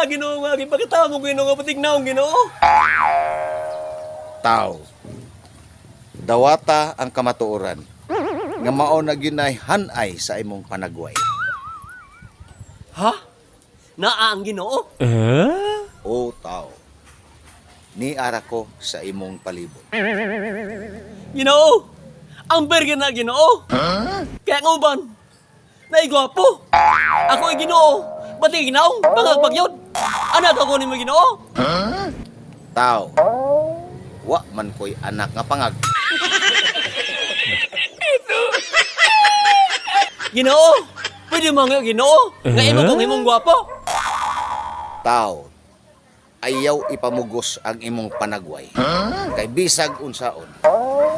Unsa, Ginoo, nga gipakita mo, Ginoo, nga patignaong, Ginoo? Tao, dawata ang kamatuoran nga mao na gyud hanay sa imong panagway. Ha? Naa ang Ginoo? O tao, niara ko sa imong palibot. Ginoo! Ang bergen na, Ginoo! Kaya nga uban, naigwapo! Ako ay Ginoo! Pati ginaong, pangagpagyod! Anak ako ni mo, Ginoo! Tao, wa man ko'y anak nga pangag. Ginoo! Pwede mo nga, Ginoo! Nga imo kong imong gwapo! Tao, ayaw ipamugos ang imong panagway. Kay bisag unsaon,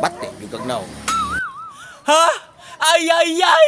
bati gyud kag naong. Ha? Ay, ay, ay!